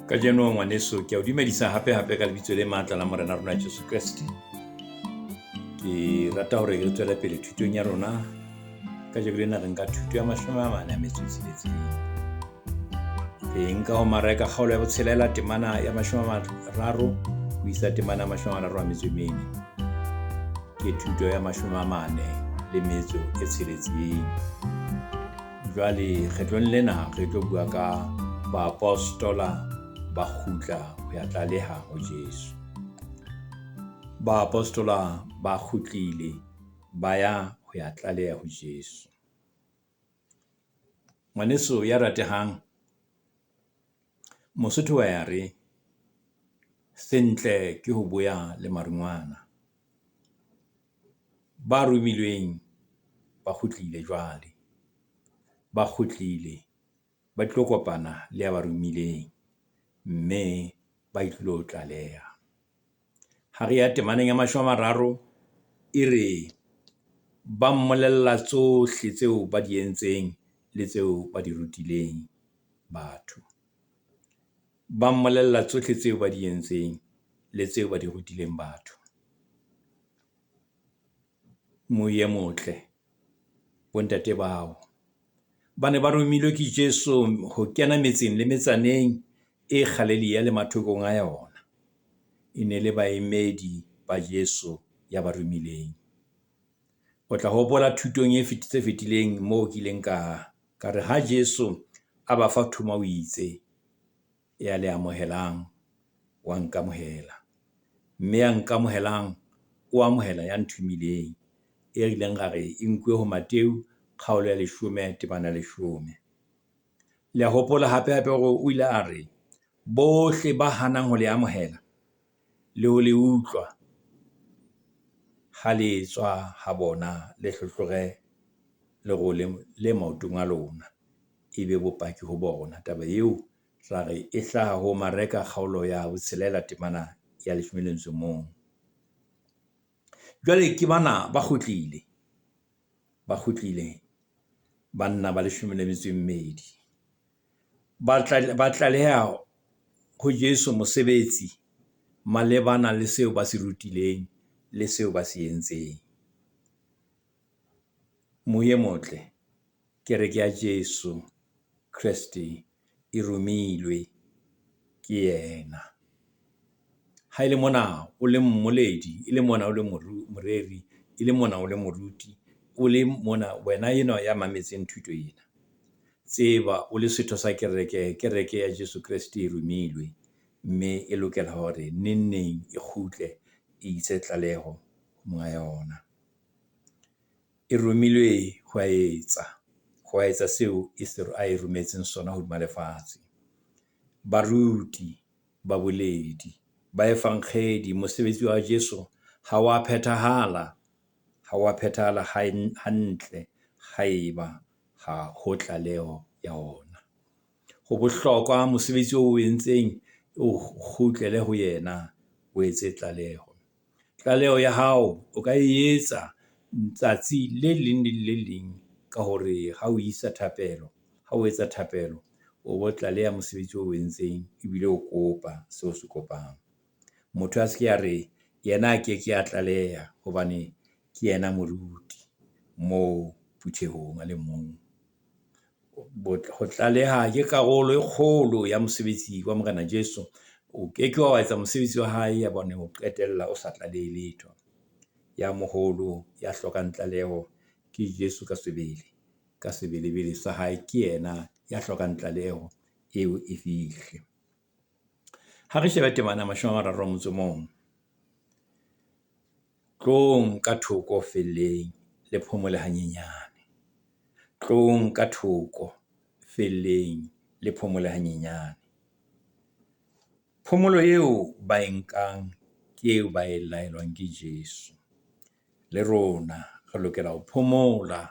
Kajeno ngwaneso ke a o dumedisa hape hape ka lebitso le matla la Morena rona Jesu Kreste. Ke rata hore re tswele pele thutong ya rona. Kajeno lena re nka thuto ya 46. Re nka ho Mareka kgaolo ya botshelela temana ya 30 ho isa temana ya 34. Ke thuto ya 46. Jwale kgetlong lena re tlo bua ka baapostola ba kgutla ho ya tlaleha ho Jesu. Baapostola ba kgutlile ba ya ho ya tlaleha ho Jesu. Ngwaneso ya ratehang, Mosotho wa ya re, sentle ke ho boya le marungwana. Ba romilweng ba kgutlile jwale. Ba kgutlile ba tlo kopana le ya ba romileng, mme ba tlilo tlaleha. Ha re ya temaneng ya 30 e re, ba mmolella tsohle tseo ba di entseng le tseo ba di rutileng batho. Ba mmolella tsohle tseo ba di entseng le tseo ba di rutileng batho. Moye motle, bontate bao ba ne ba romilwe ke Jesu ho kena metseng le metsaneng e Galelea le mathokong a yona. E ne le baemedi ba Jesu ya ba romileng. O tla hopola thutong e tse fetileng moo ke ileng ka ka re ha Jesu a ba fa thomo o itse, ya le amohelang wa nkamohela, mme ya nkamohelang o amohela ya nthomileng. E rileng ra re e nkuwe ho Mateu kgaolo ya 10 temana ya 10. Le a hopola hape hape hore o ile a re bohle ba hanang ho le amohela le ho le utlwa ha le tswa ha bona, le hlohlore lerole le maotong a lona, e be bopaki ho bona. Taba eo ra re e hlaha ho Mareka kgaolo ya botshelela temana ya 11. Jwale ke bana ba kgutlile, ba kgutlile banna ba 12. Ba tlaleha ho Jesu mosebetsi malebana le seo ba se rutileng le seo ba se entseng. Moye motle, kereke ya Jesu Kreste e romilwe ke yena. Ha e le mona o le mmoledi, e le mona o le moreri, e le mona o le moruti, o le mona wena enwa ya mametseng thuto ena. Tseba o le setho sa kereke, kereke ya Jesu Kreste e romilwe, mme e lokela hore neng neng e kgutle e ise tlaleho ho monga yona. E romilwe ho ya etsa, ho etsa seo e a e rometseng sona hodima lefatshe. Baruti, baboledi, baefankgedi, mosebetsi wa Jesu ha wa phethahala, ha wa phethahala hantle haeba ha ho tlaleho ya ona. Ho bohlokwa mosebetsi o entseng o kgutlele ho yena, o etse tlaleho. Tlaleho ya hao o ka e etsa tsatsi le leng le le leng ka hore ha o isa thapelo, ha o etsa thapelo, o bo tlaleha mosebetsi o entseng ebile o kopa seo se kopang. Motho a se ke a re yena a ke ke a tlaleha hobane ke yena moruti moo phuthehong a le mong. Ho tlaleha ke karolo e kgolo ya mosebetsi wa Morena Jesu. O ke ke wa etsa mosebetsi wa hae ya bone ho qetella o sa tlalehe letho. Ya moholo ya hlokang tlaleho ke Jesu ka sebele, ka sebelebele sa hae ke yena ya hlokang tlaleho eo e fihle. Ha re shebe temana 31. Tlong ka thoko felleng le phomole hanyenyane. Tlong ka thoko felleng le phomole hanyenyane. Phomolo eo ba e nkang ke eo ba e laelwang ke Jesu. Le rona re lokela ho phomola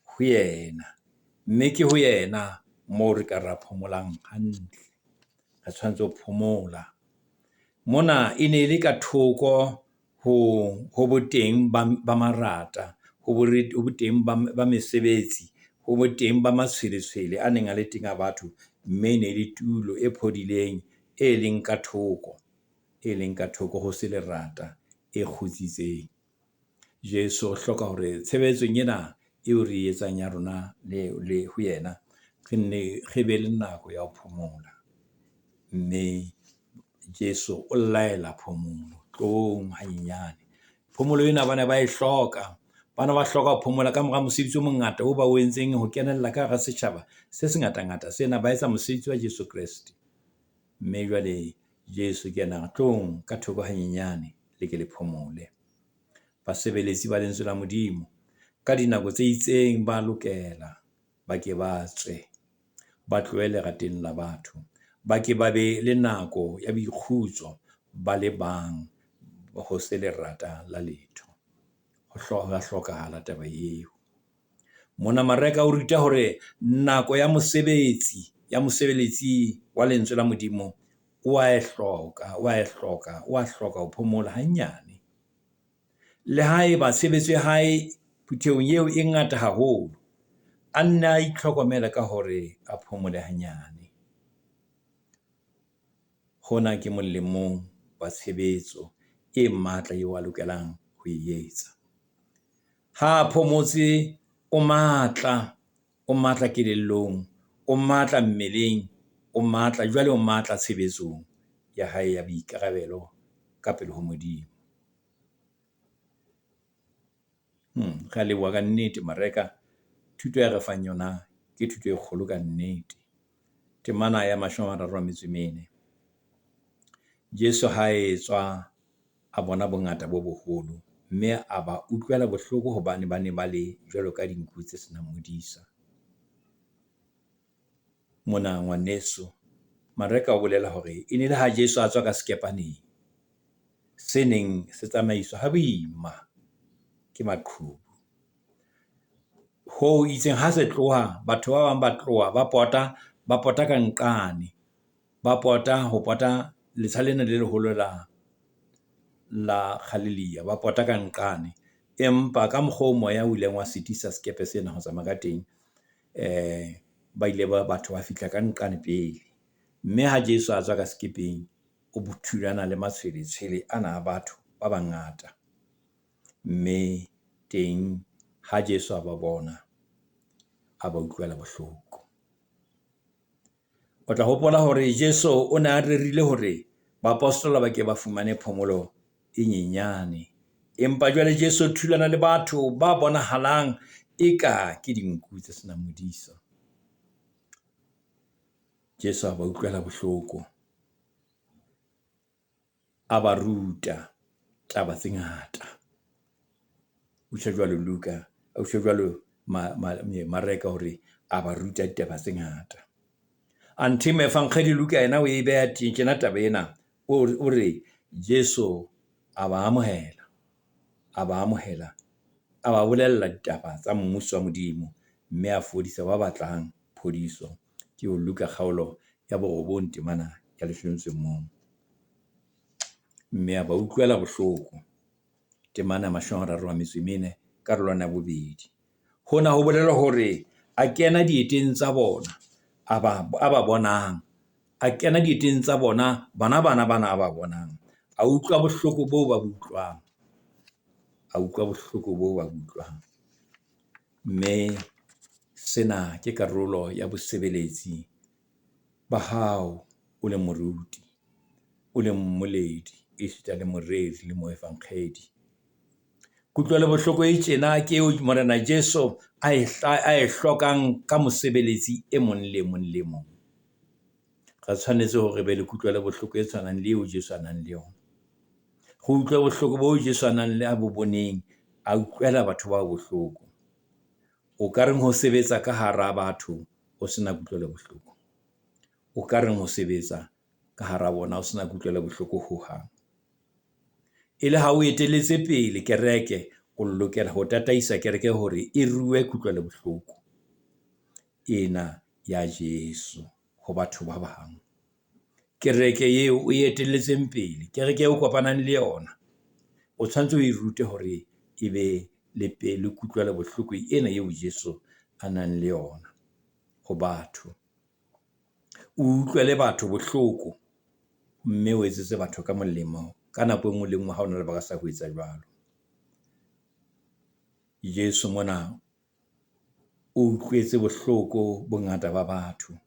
ho yena, mme ke ho yena moo re ka ra phomolang hantle. Re tshwanetse ho phomola. Mona e ne e le ka thoko ho boteng ba marata, ho boteng ba mesebetsi, ho boteng ba matshweletshwele a neng a le teng a batho. Mme e ne le tulo e phodileng, e leng ka thoko, e leng ka thoko ho se lerata, e kgutsitseng. Jesu o hloka hore tshebetsong ena eo re e etsang ya rona le ho yena, re nne re be le nako ya ho phomola. Mme Jesu o laela phomolo, tloong hanyenyane. Phomolo ena ba ne ba e hloka. Ba ne ba hloka ho phomola ka mora mosebetsi o mongata oo ba o entseng ho kenella ka hara setjhaba se se ngatangata sena, ba etsa mosebetsi wa Jesu Kreste. Mme jwale Jesu ke yena a re, tloong ka thoko hanyenyane le ke le phomole. Basebeletsi ba lentswe la Modimo ka dinako tse itseng ba lokela ba ke ba tswe, ba tlohe lerateng la batho. Ba ke ba be le nako ya boikgutso ba le bang, ho se lerata la letho. Ho hlokahala taba eo. Mona Mareka o ruta hore nako ya mosebetsi, ya mosebeletsi wa lentswe la Modimo o wa e hloka, wa e hloka, wa hloka ho phomola hanyane. Le haeba tshebetso ya hae phuthehong eo e ngata haholo, a nne a itlhokomele ka hore a phomole hanyane. Hona ke molemong wa tshebetso e matla eo a lokelang ho e etsa. Ha a phomotse o matla, o matla kelellong, o matla mmeleng, o matla jwale o matla tshebetsong ya hae ya boikarabelo ka pele ho Modimo. Re a leboha kannete Mareka. Thuto ya re fang yona ke thuto e kgolo kannete. Temana ya 34. Jesu ha etswa a bona bongata bo boholo, mme a ba utlwela bohloko hobane ba ne ba le jwalo ka dinku tse senang modisa. Mona ngwaneso Mareka o bolela hore e ne le ha Jesu a tswa ka sekepaneng se neng se tsamaiswa ha boima ke maqhubu. Hoo itseng ha se tloha, batho ba bang ba tloha ba pota ka nqane, ba pota ho pota letsha lena le leholo la Galilea, ba pota ka nqane. Empa ka mokgwa o moya o ileng wa sitisa sekepe sena ho tsamaya ka teng, ba ile ba batho ba fihla ka nqane pele. Mme ha Jesu a tswa ka sekepeng, o thulana le matshwele-tshwele ana a batho ba bangata. Mme teng ha Jesu a ba bona, a ba utlwela bohloko. O tla hopola hore Jesu o ne a rerile hore baapostola ba ke ba fumane phomolo e nyenyane. Empa jwale Jesu o thulana le batho ba bonahalang eka ke dinku tse senang modisa. Jesu a ba utlwela bohloko, a ba ruta taba tse ngata. O tjho jwalo Luka, o tjho jwalo Mareka hore a ba ruta ditaba tse ngata. Anthe moefankgedi Luka yena o e beha tjena taba ena, o re Jesu a ba amohela, a ba amohela, a ba bolella ditaba tsa mmuso wa Modimo, mme a fodisa ba batlang phodiso. Ke ho Luka kgaolo ya 9 temana ya 11. Mme a ba utlwela bohloko. Temana ya 34 karolwana ya bobedi. Hona ho bolela hore a kena dieteng tsa bona, a ba bonang, a kena dieteng tsa bona, bana bana bana a ba bonang, a utlwa bohloko boo ba bo utlwang, a utlwa bohloko boo ba bo utlwang. Mme sena ke karolo ya bosebeletsi ba hao o le moruti, o le mmoledi, esita le moreri le moefankgedi. Kutlwelo bohloko e tjena ke eo Morena Jesu a e hlokang ka mosebeletsi e mong le mong le mong. Re tshwanetse hore re be le kutlwelo bohloko e tshwanang le eo Jesu a nang le yona. Re utlwe bohloko bo Jesu a nang le a bo boneng, a utlwela batho bao bohloko. O ka reng ho sebetsa ka hara batho o sena kutlwelo bohloko? O ka reng ho sebetsa ka hara bona o sena kutlwelo bohloko hohang? E le ha o etelletse pele kereke, o lokela ho tataisa kereke hore e rue kutlwelo bohloko ena ya Jesu ho batho ba bang. Kereke eo o e etelletseng pele, kereke eo o kopanang le yona, o tshwanetse o e rute hore e be le le kutlwelo bohloko ena eo Jesu a nang le yona ho batho. O utlwele batho bohloko mme o etsetse batho ka molemo ka nako e nngwe le e nngwe ha hona le lebaka sa ho etsa jwalo. Jesu mona o utlwetse bohloko bongata ba batho.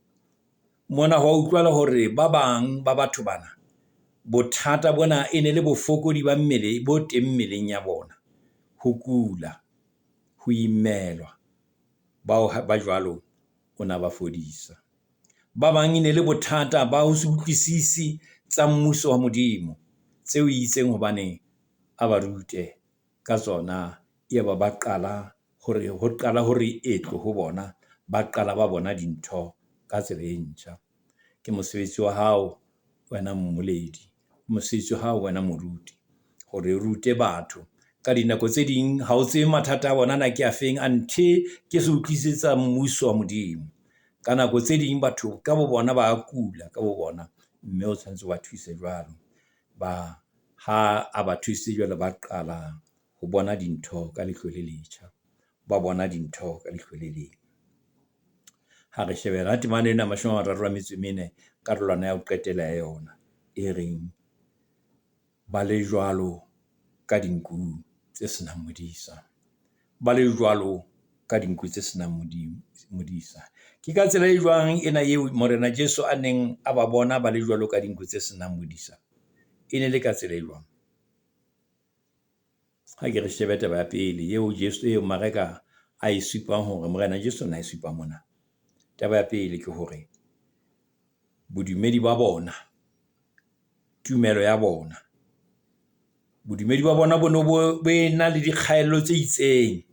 Mona ho wa utlwahala hore ba bang ba batho bana, bothata bona e ne le bofokodi ba mmele bo teng mmeleng ya bona. Ho kula, ho imelwa, bao ba jwalo o na ba fodisa. Ba bang e ne le bothata ba ho se utlwisisi tsa mmuso wa Modimo, tseo itseng hobane a ba rute ka tsona. Yaba ba qala hore ho qala hore etlo ho bona, ba qala ba bona dintho ka tsela e ntjha. Ke mosebetsi wa hao wena mmoledi, mosebetsi wa hao wena moruti hore o rute batho. Ka dinako tse ding ha o tsebe mathata a bona na ke afeng, anthe ke se utlwisisa mmuso wa Modimo. Ka nako tse ding batho ka bo bona ba kula ka bo bona, mme o tshwanetse o ba thuse jwalo. Ba ha a ba thusitse jwalo, ba qala ho bona dintho ka leihlo le letjha, ba bona dintho ka leihlo le leng. Ha re shebe yona temana ena ya 34, karolwana ya ho qetela ya yona e reng, ba le jwalo ka dinku tse senang modisa. Ba le jwalo ka dinku tse senang Modimo, modisa. Ke ka tsela e jwang ena eo Morena Jesu a neng a ba bona ba le jwalo ka dinku tse senang modisa? E ne le ka tsela e jwang? Ha ke re shebe taba ya pele eo Jesu eo Mareka a e supang hore Morena Jesu o na e supa mona. Taba ya pele ke hore bodumedi ba bona, tumelo ya bona, bodumedi ba bona bo no bo ena le dikgaello tse itseng.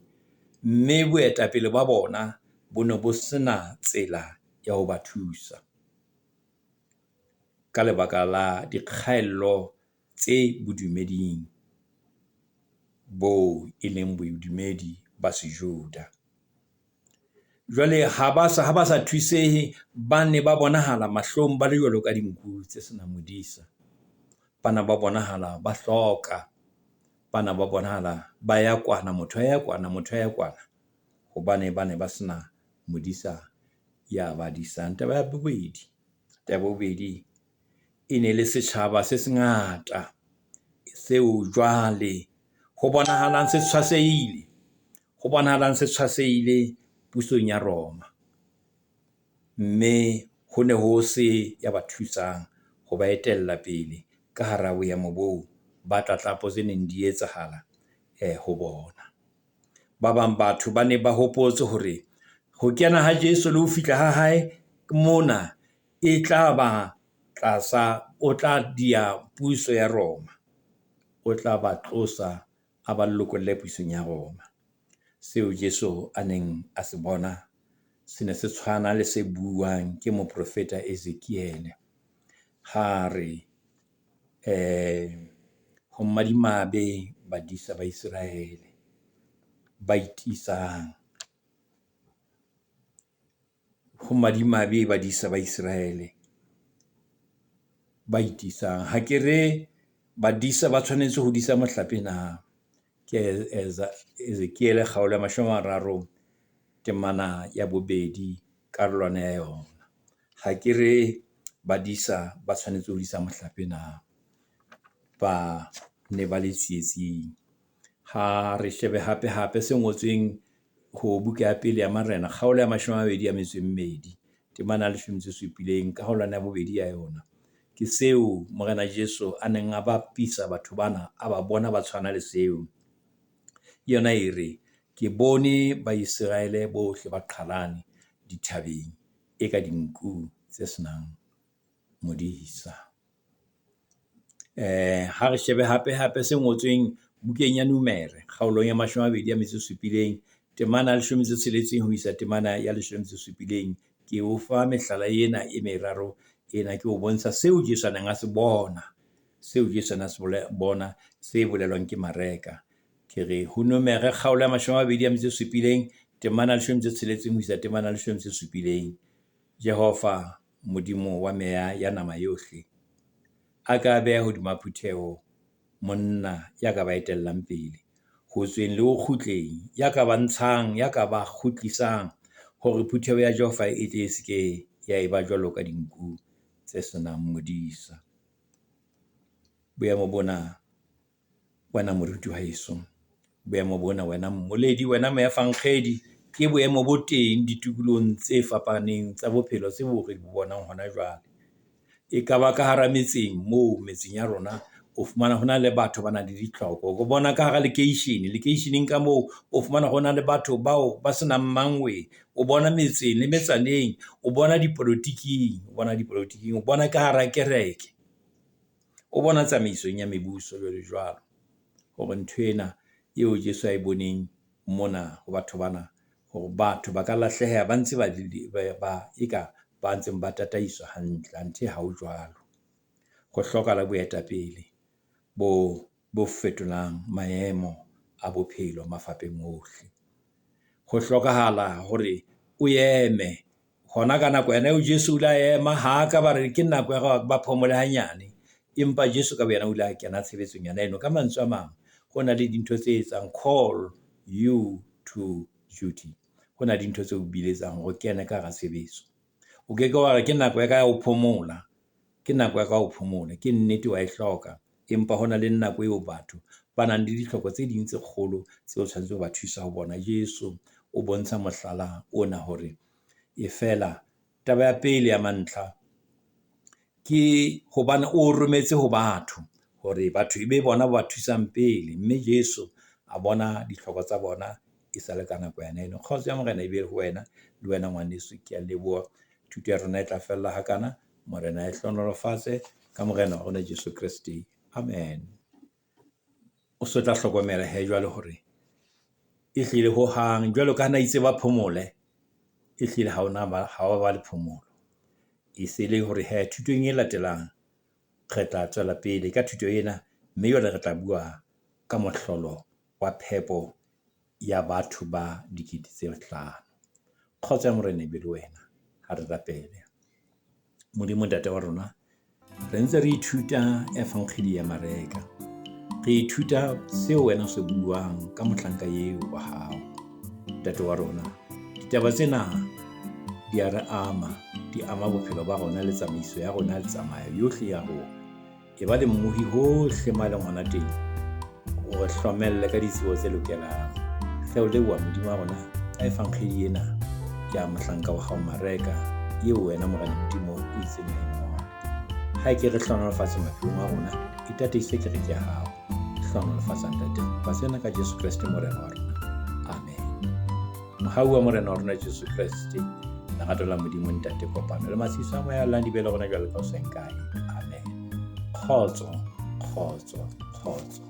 Mme boetapele ba bona bo ne bo sena tsela ya ho ba thusa. Ka lebaka la dikgaello tse bodumeding boo e leng bodumedi ba Sejuda. Jwale ha ba sa, ha ba sa thusehe, ba ne ba bonahala mahlong ba le jwalo ka dinku tse senang modisa. Bana ba bonahala ba hloka, bana ba bonahala ba ya kwana, motho a ya kwana, motho a ya kwana. Hobane ba ne ba sena modisa ya ba disang. Taba ya bobedi, taba ya bobedi e ne le setjhaba se sengata seo jwale ho bonahalang se tshwasehile, ho bonahalang se tshwasehile pusong ya Roma. Mme ho ne ho se ya ba thusang ho ba etella pele ka hara boemo boo ba tlatlapo tse neng di etsahala ho bona. Ba bang batho ba ne ba hopotse hore ho kena ha Jesu le ho fihla ha hae mona e tla ba tlasa, o tla diya puso ya Roma. O tla ba tlosa, a ba lokolle pusong ya Roma. Seo Jesu a neng a se bona se ne se tshwana le se buang ke moprofeta Ezekiele. Ha re ho madimabe badisa ba Iseraele ba itisang. Ho madimabe badisa ba Iseraele ba itisang. Ha ke re badisa ba tshwanetse ho disa mohlape na? Ke Ezekiele kgaolo ya 30 temana ya 2 karolwana ya yona. Ha ke re badisa ba tshwanetse ho disa mohlape na? Ba ne ba le tsietsing. Ha re shebe hape hape se ngotsweng ho buka ya pele ya Marena, kgaolo ya 22, temana ya 17, karolwana ya bobedi ya yona. Ke seo Morena Jesu a neng a bapisa batho bana, a ba bona ba tshwana le seo. Yona e re, ke bone Baiseraele bohle ba qhalane dithabeng e ka dinku tse senang modisa. Ha re shebe hape hape se ngotsweng bukeng ya Numere, kgaolong ya 27, temana ya 16 ho isa temana ya 17. Ke o fa mehlala ena e meraro ena, ke o bontsha seo Jesu a neng a se bona, seo Jesu a neng a se bona, se bolelwang ke Mareka. Ke re ho Numere kgaolo ya 27, temana ya 16 ho isa temana ya 17. Jehova, Modimo wa meya ya nama yohle, a ka beha hodima phutheho monna ya ka ba etellang pele ho tsweng le ho kgutleng, ya ka ba ntshang, ya ka ba kgutlisang, hore phutheho ya Jehova e tle e se ke Ya eba jwalo ka dinku tse senang modisa. Boemo bona wena moruti wa heso, boemo bona wena mmoledi, wena moefankgedi, ke boemo bo teng ditikolohong tse fapaneng tsa bophelo tseo re di bonang hona jwale. E kaba ka hara metseng moo metseng ya rona, o fumana ho na le batho ba nang le ditlhoko. O bona ka hara lekeishene, lekeisheneng ka moo o fumana ho na le batho bao ba se nang mang wee. O bona metseng le metsaneng, o bona dipolotiking, o bona dipolotiking, o bona ka hara kereke, o bona tsamaisong ya mebuso jwalo jwalo. Hore nthwena eo Jesu ae boneng mona ho batho bana, hore batho ba ka lahleha ba ntse ba ba eka ba ntseng ba tataiswa hantle, anthe ha ho jwalo. Ho hlokahala boetapele bo bo fetolang maemo a bophelo mafapheng ohle. Ho hlokahala hore o eme hona ka nako yona eo Jesu o ile a ema, ha ka ba re ke nako ya hore ba phomole hanyane. Empa Jesu ka boyena o ile a kena tshebetsong yona eno. Ka mantswe a mang, ho na le dintho tse etsang call you to duty. Ho na le dintho tse o biletsang hore o kene ka hara tshebetso. O keke wa re ke nako ya ka ya ho phomola, ke nako ya ka ho phomola. Ke nnete wa e hloka, empa hona le nako eo batho ba nang le ditlhoko tse ding tse kgolo tseo tshwanetseng ho ba thusa ho bona. Jesu o bontsha mohlala ona hore e feela taba ya pele ya mantlha ke hobane o rometse ho batho hore batho e be bona ba thusang pele. Mme Jesu a bona ditlhoko tsa bona e sale ka nako yona eno. Kgotso ya Morena e be ho wena, le wena ngwaneso. Ke a leboha. Thuto ya rona e tla fella hakana. Morena ae hlohonolofatse ka Morena wa rona Jesu Kreste. Amen. O so tla hlokomela he jwale hore ehlile hohang jwalo ka ha na itse ba phomole, ehlile ha ona ba ha wa ba le phomolo. E se le hore he thutong e latelang re tla tswela pele ka thuto ena, mme jwale re tla bua ka mohlolo wa phepo ya batho ba dikete tse hlano. Kgotso ya Morena e be le wena. Ha re rapele. Modimo Ntate wa rona, re ntse re ithuta Evangelii ya Mareka. Re ithuta seo wena o se buang ka mohlanka eo wa hao. Ntate wa rona, ditaba tsena di a re ama, di ama bophelo ba rona le tsamaiso ya rona le tsamayo yohle ya rona. E ba le mmohi hohle ma leng hona teng, o re hlomelle ka ditsebo tse lokelang. Re o leboha Modimo wa rona ka Evangeli ena ya mohlanka wa hao Mareka, eo wena Morena Modimo o itseng a e ngole. Ha e ke re hlohonolofatse maphelong a rona, e tataise kereke ya hao. Hlohonolofatsa Ntate, kopa tsena ka Jesu Kreste Morena wa rona. Amen. Mohau wa Morena wa rona Jesu Kreste, lerato la Modimo Ntate, kopano le matshiso a Moya la di be le rona jwalo ka ho seng kae. Amen. Kgotso, kgotso, kgotso.